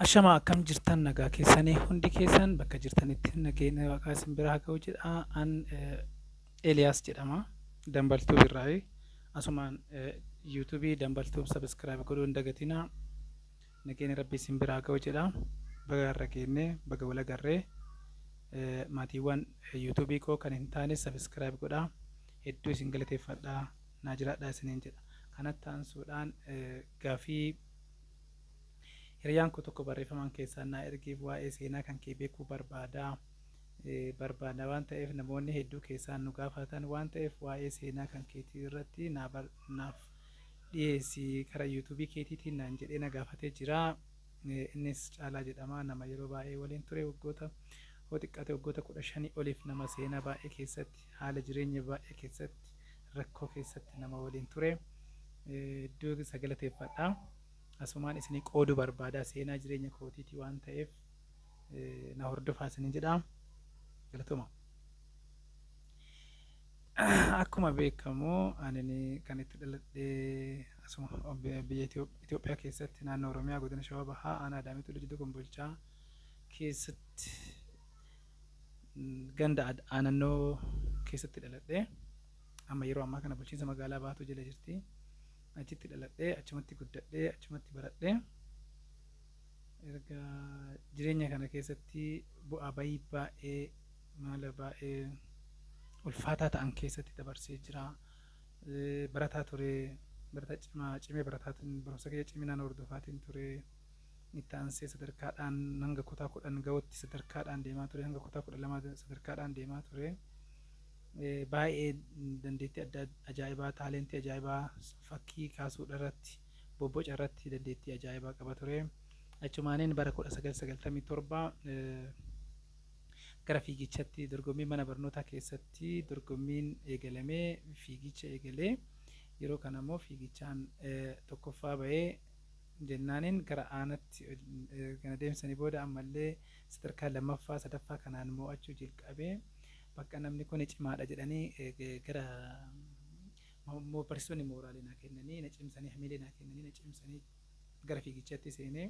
Ashama, akkam jirtan? Nagaa keessanii? Hundi keessan bakka jirtanitti nageenya Waaqaa isin bira haa ga'u jedha. An Eeliyaas jedhama. Dambaltuu Birraayi. Asumaan YouTubeii Dambaltuu subscribe godhuu hin dagatinaa. Nageenya Rabbii isin bira haa ga'u jedha. Baga irra geennee, baga wal agarree. Maatiiwwan YouTubeii koo kan hin taane subscribe godhaa. Hedduu isin galateeffadha. Naa jiraadhaa isiniin jedha. Kanatti aansuudhaan gaafii hiriyaan koo tokko barreeffamaan keessaan naa ergeef, waa'ee seenaa kan kee beekuu barbaada waan ta'eef, namoonni hedduu keessaan nu gaafatan waan ta'eef, waa'ee seenaa kan keetii irratti naaf dhiyeessi karaa YouTubeii keetiitiin naan jedhee na gaafatee jira. Innis Caalaa jedhama. Nama yeroo baay'ee waliin ture, waggoota hoo xiqqaate waggoota 15 oliif, nama seenaa baay'ee keessatti, haala jireenya baay'ee keessatti, rakkoo keessatti nama waliin ture. Hedduu isa galateeffadha. Asumaan isinii qooduu barbaada seenaa jireenya kootiitii waan ta'eef, na hordofaa isinin jedha. Galatooma. Akkuma beekamu ani kan itti dhaladhee asuma biyya Itoophiyaa keessatti, naannoo Oromiyaa, godina Shawaa Bahaa, aanaa Adaamii Tulluu Jidduu Kombolchaa keessatti, ganda Aanannoo keessatti dhaladhee. Amma yeroo ammaa kana bulchiinsa magaalaa Baatuu jala jirti. Achitti dhaladhee, achumatti guddadhee, achumatti baradhee. Erga jireenya kana keessatti bu'aa bayii baay'ee, maala baay'ee ulfaataa ta'an keessatti dabarsee jira. Barataa ture, barataa cimaa, cimee barataatiin, barumsa kiyya ciminaan hordofaatiin ture. Itti aansee sadarkaadhaan hanga kutaa 10 ga'utti sadarkaadhaan deemaa ture, hanga kutaa 12 sadarkaadhaan deemaa ture. Baay'ee dandeettii adda ajaa'ibaa, talentii ajaa'ibaa fakkii kaasuudha irratti, bobboca irratti dandeettii ajaa'ibaa qaba ture. Achumaaniin bara 1997 gara fiigichatti dorgommii mana barnootaa keessatti dorgommiin eegalamee fiigicha eegalee, yeroo kana immoo fiigichaan tokkoffaa bahee jennaaniin gara aanatti kana deemsanii booda ammallee sadarkaa lammaffaa, sadaffaa kanaan mo'achuu jalqabee, bakka namni kun cimaadha jedhanii gara barsiisonni mooraalii naa kennanii, na cimsanii, hamilee naa kennanii, na cimsanii gara fiigichaatti seenee,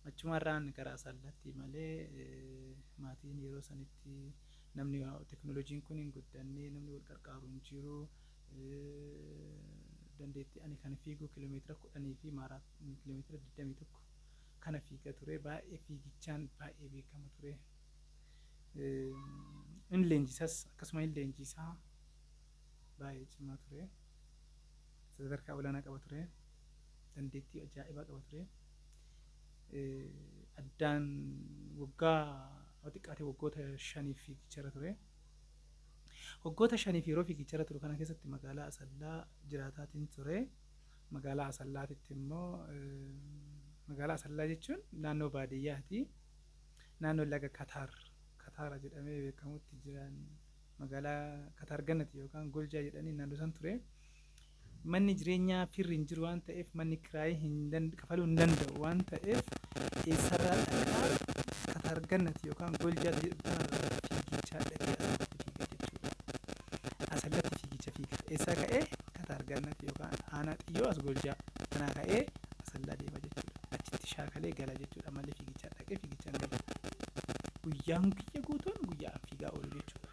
achumarraan gara Asallaatti malee. Maatiin yeroo sanitti namni teknooloojiin kun hin guddanne, namni wal qarqaaru hin jiru. Dandeettii ani kan fiigu kiiloomeetira 10 fi kiiloomeetira 21 kana fiiga ture. Baay'ee fiigichaan baay'ee beekama ture. In leenjisas, akkasuma in leenjisaa baay'ee cimaa ture. Sadarkaa olaanaa qaba ture. Dandeettii ajaa'ibaa qaba ture. Addaan waggaa xiqqaate waggoota 5f fiigicharra ture. Waggoota 5f yeroo fiigicharra ture kana keessatti magaalaa Asallaa jiraataatiin ture. Magaalaa Asallaatitti immoo, magaalaa Asallaa jechuun naannoo baadiyyaati. Naannoo laga Kataar, Kataara jedhamee beekamutti jiran, magaalaa Kataar Gannati yookaan Goljaa jedhanii naannoo san ture. Manni jireenyaa firri hin jiru waan ta'eef, manni kiraayii hin kafaluu hin danda'u waan ta'eef, eessarraa dhaqaa? Kataar Gannati yookaan Goljaa jedhu kanarraa fiigichaa dhaqee Asallatti fiiga jechuudha. Asallatti fiigicha fiiga. Eessaa ka'ee? Kataar Gannati yookaan aanaa Xiyyoo as Goljaa kanaa ka'ee Asallaa deema jechuudha. Achitti shaakalee gala jechuudha. Malli fiigichaa dhaqee fiigichaan gala. Guyyaan kiyya guutuun guyyaa an fiigaa oolu jechuudha.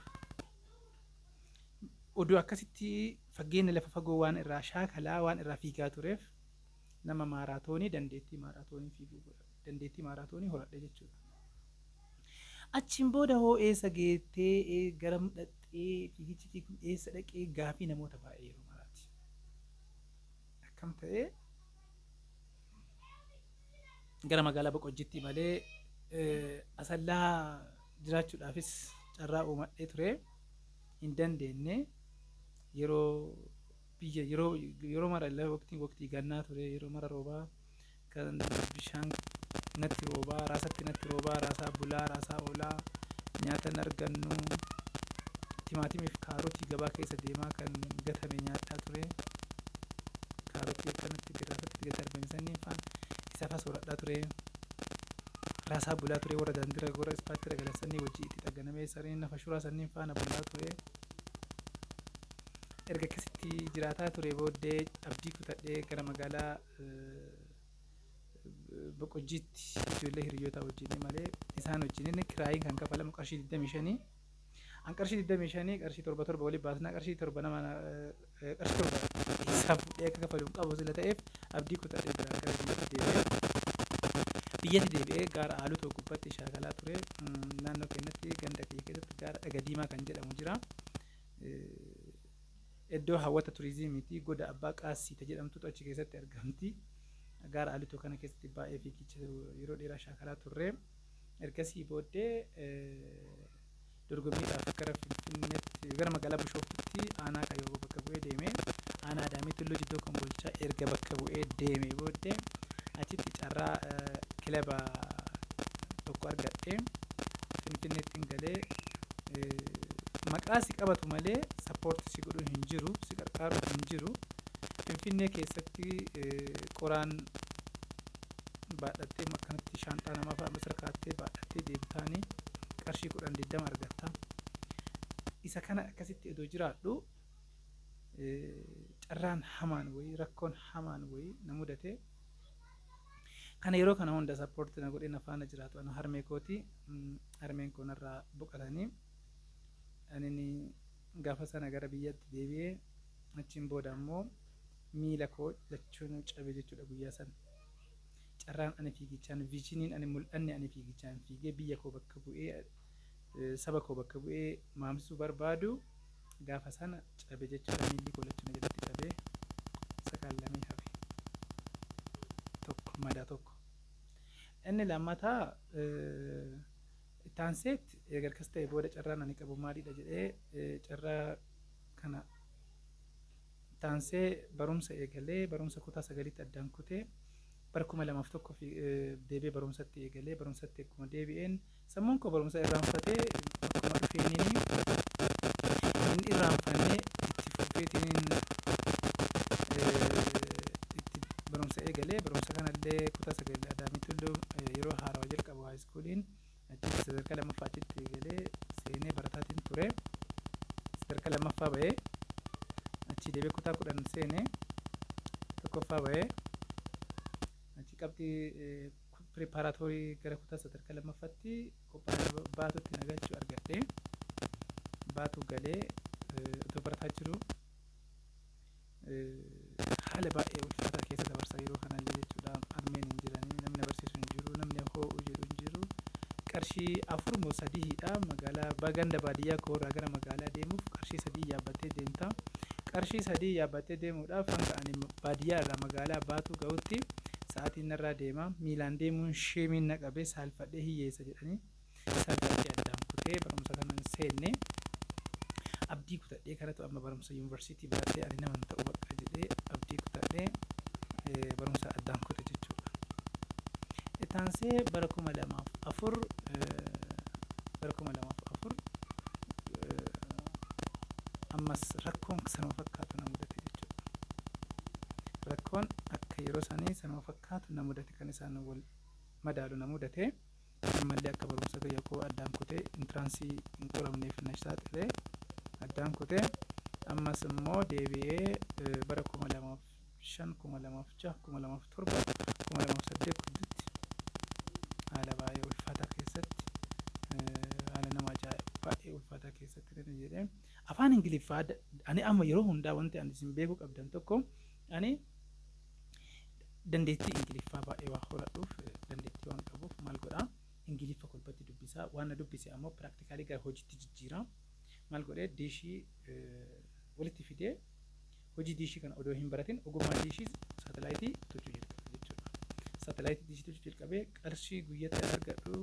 Oduu akkasitti fageenya lafa fagoo waan irraa shaakalaa, waan irraa fiigaa tureef, nama maaraatoonii, dandeettii maaraatoonii fiiguu, dandeettii maaraatoonii horadhe jechuudha. Achiin booda hoo eessa geettee, garam dhaqxee, fiigichi kun eessa dhaqee? Gaafii namoota baay'ee yeroo maraati. Akkam ta'ee gara magaalaa Boqojjiitti malee Asallaa jiraachuudhaafis carraa uumadhee ture, hin dandeenye. Yeroo biyya yeroo mara waqtii waqtii gannaa ture, yeroo mara roobaa kan bishaan natti roobaa, raasatti natti roobaa, raasaa bulaa, raasaa oolaa, nyaata hin argannu, timaatimiif kaarotii gabaa keessa deemaa kan gatame nyaadhaa ture. Kaarotii akkanatti raasatti gad darbame sanniin faan isa faa sooradhaa ture. Raasaa bulaa ture, warra daandira warra ispaaltira galan sannii wajji itti xagganamee sareen nafa shuraa sanniin faana bulaa ture. Erga akkasitti jiraataa ture booddee abdii kutadhee gara magaalaa Boqojjiitti ijoollee hiriyoota wajjin malee isaan wajjin inni kiraayiin kan kafalamu qarshii 25. An qarshii 25, qarshii torba torba walii baasnaa, qarshii torba nama qarshii torba isaa fuudhee akka kafalu hin qabu sila ta'eef abdii kutadhee biraa gara biyyatti deebi'ee. Biyyatti deebi'ee gaara Aalutoo gubbaatti shaakalaa ture. Naannoo keenyatti, ganda kiyya keessatti, gaara Dhaga Diimaa kan jedhamu jira. Iddoo hawwata turizimiiti. Goda Abbaa Qaassiita jedhamtutu achi keessatti argamti. Gaara Aalutoo kana keessatti baay'ee fiigicha yeroo dheeraa shaakalaa turre. Ergasii booddee dorgommiidhaaf gara Finfinneetti, gara magaalaa Bishooftutti aanaa Kayyoo bakka bu'ee deeme. Aanaa Adaamii Tulluu Jiddoo Kombolchaa erga bakka bu'ee deeme booddee achitti carraa kilaba tokko argadhee Finfinneetti galee. Maqaa si qabatu malee support si godhu hin jiru, si qarqaaru hin jiru. Finfinnee keessatti qoraan baadhattee, akkanatti shaanxaa namaa fa'a masra kaattee baadhattee deemtaanii qarshii 10, 20 argatta. Isa kana akkasitti odoo jiraadhu carraan hamaan wayii, rakkoon hamaan wayii na mudate. Kana yeroo kana hunda support na godhee na faana jiraatu ana harmee kooti. Harmeen koo narraa boqotanii ani gaafa sana gara biyyatti deebi'ee, achiin booda ammoo miila koo lachuun cabe jechuudha guyyaa sana. Carraan ani fiigichaan, visioniin ani, mul'anni ani fiigichaan fiigee biyya koo bakka bu'ee, saba koo bakka bu'ee maamsuu barbaadu gaafa sana cabe jechuudha. Miilli koo lachuun jalatti cabee sakaallamee hafe. Tokko madaa tokko. Inni lammataa ittaanseetti eega akkas ta'e booda carraan ani qabu maalidha jedhee, carraa kana ittaansee barumsa eegalee, barumsa kutaa sagalitti addaan kutee bara 2001 deebi'ee barumsatti eegalee. Barumsatti akkuma deebi'een sammuun koo barumsa irraanfatee akkuma dhufeeniin hin irraanfannee itti fufeetiin itti barumsa eegalee. Barumsa kanallee kutaa sagal Adaamii Tulluu yeroo haarawaa jalqabu high schooliin achitti sadarkaa lammaffaa achitti eegalee seenee barataatiin ture. Sadarkaa lammaffaa bahee achi deebi'ee kutaa 10 seenee tokkoffaa bahee, achi qabxii preparatory gara kutaa sadarkaa lammaffaatti qophaa'ee Baatutti nagalchuu argadhe. Baatu galee otoo barataa jiru haala baay'ee ulfaataa keessa dabarsaa yeroo kanallee jechuudha. Harmeen hin jiranii, namni barsiisu hin jiru, namni hoo'u jedhu hin jiru. Qarshii afur moo sadiidha, magaalaa ganda baadiyyaa koorraa gara magaalaa deemuuf qarshii sadii yaabbattee deemta. Qarshii sadii yaabbattee deemuudhaaf hanga ani baadiyyaa irraa magaalaa Baatuu gahutti sa'aatiin narraa deema. Miilaan deemuun shameiin na qabee saalfadhee, hiyyeessa jedhanii saalfadhee addaan kutee barumsa kana hin seenne. Abdii kutadhee kanatu amma barumsa yuunivarsiitii baratee ani naman ta'u bakka jedhee abdii kutadhee barumsa addaan kute jechuudha. Ittaansee bara 2004 ammas rakkoon sanuma fakkaatu na mudate jechuudha. Rakkoon akka yeroo sanii sanuma fakkaatu na mudate, kan isaan wal madaalu na mudate. Ammallee akka barumsa kiyya koo addaan kutee entrance hin qoramneef na saaxilee addaan kutee, ammas immoo deebi'ee bara 2005, 2006, 2007, 2008 gidduutti haala baay'ee ulfaataa keessatti, haala nama ajaa'ibu baay'ee ulfaataa keessatti ni jedhee. Afaan Ingiliffaa ani amma yeroo hundaa wanti ani isin beekuu qabdan tokko, ani dandeettii Ingiliffaa baay'ee waan horadhuuf, dandeettii waan qabuuf, maal godhaa, Ingiliffa kolbatti dubbisaa, waan na dubbise ammoo practically gara hojiitti jijjiiraa. Maal godhee, diishii walitti fidee hojii diishii kana odoo hin baratin ogummaa diishii saatalaayitii tolchuu jalqabe jechuudha. Saatalaayitii diishii tolchuu jalqabee qarshii guyyatti argadhu,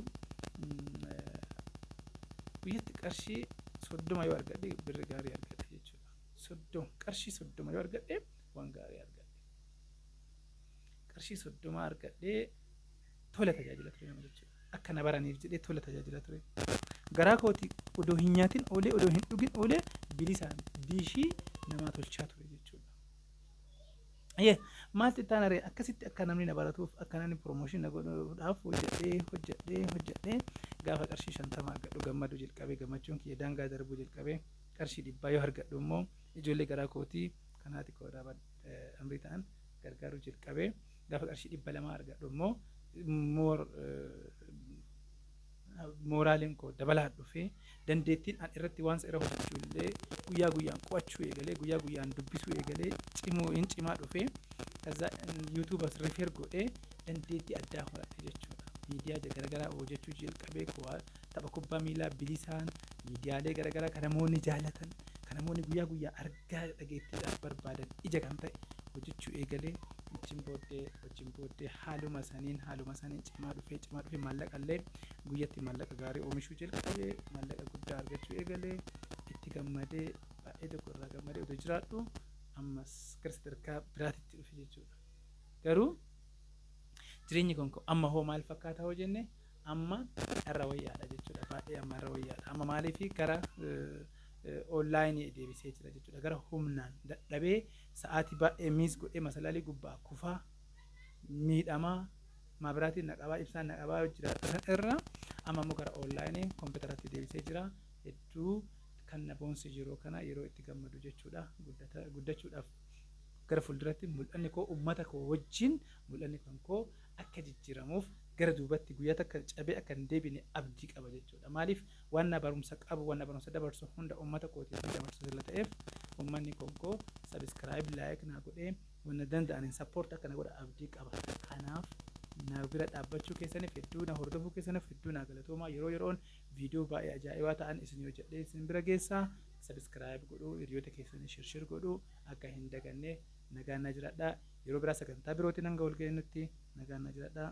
guyyatti qarshii 30 yoo argadhe birri gaarii argadhe jechuudha. 30, qarshii 30 yoo argadhe waan gaarii argadhe. Qarshii 30 argadhee tola tajaajila ture nama jechuudha. Akka na baraniif jedhee tola tajaajila ture. Garaa kooti odoo hin nyaatin oolee, odoo hin dhugin oolee, bilisaan diishii namaa tolchaa ture jechuudha. Ayyee, maaltu itti aanaree? Akkasitti akka namni na baratuuf, akka namni promotion na godhuudhaaf hojjedhee, hojjedhee, hojjedhee gaafa qarshii 50 argadhu gammadu jalqabee, gammachuun kiyya daangaa darbuu jalqabee. Qarshii 100 yoo argadhu immoo ijoollee garaa kootii kanaati koodaa amrii ta'an gargaaruu jalqabee. Gaafa qarshii 200 argadhu immoo Mooraaliin koo dabalaa dhufee, dandeettiin an irratti waan irra hojjechuu illee guyyaa guyyaan qo'achuu eegalee, guyyaa guyyaan dubbisuu eegalee, cimuu hin cimaa dhufee, ከዛ YouTube as refer godhee dandeettii addaa horadhe jechuudha. Miidiyaa garaagaraa hojjechuu jalqabee, tapha kubbaa miilaa bilisaan, miidiyaalee garaagaraa kan namoonni jaalatan, kan namoonni guyyaa guyyaa argaa dhageettiidhaaf barbaadan, ija kan ta'e hojjechuu eegalee. Achiin booddee haaluma saniin cimaa dhufee, maallaqa illee guyyatti maallaqa gaarii oomishuu jalqabee, maallaqa guddaa argachuu eegalee, itti gammadee, baay'ee tokko irraa gammadee otoo jiraadhu, ammas gara sadarkaa biraatitti dhufe jechuudha. Garuu jireenyi kun amma hoo maal fakkaata hoo jenne, amma irra wayyaadha jechuudha. Baay'ee amma irra wayyaadha. Amma maaliif gara onlaayinii deebisee jira jechuudha. Gara humnaan dadhabee, sa'aatii baay'ee miss godhee, masalaalii gubbaa kufaa, miidhamaa, maabiraatiin naqabaa, ibsaan naqabaa jiraata san irra, amma immoo gara onlaayinii kompiitaratti deebisee jira. Hedduu kan na boonsi jiru kana yeroo itti gammadu jechuudha. Guddachuudhaaf gara fuulduratti mul'anni koo uummata koo wajjin, mul'anni kan koo akka jijjiiramuuf, gara duubatti guyyaa takka cabee akka hin deebine abdii qaba jechuudha. Maaliif, waan na barumsa qabu, waan na barumsa dabarsu hunda uummata kootiif dabarsu sila ta'eef, uummanni koo subscribe, like naa godhee, wanna danda'aniin support akka na godha abdii qaba. Kanaaf na bira dhaabbachuu keessaniif hedduu, na hordofuu keessaniif hedduu na galatoomaa. Yeroo yeroon viidiyoo baay'ee ajaa'ibaa ta'an isin hojjedhee isin bira geessaa. Subscribe godhuu, hiriyoota keessanii share share godhuu akka hin daganne. Nagaan na jiraadhaa. Yeroo biraa sagantaa birootiin hanga wal geenyutti nagaan na jiraadhaa.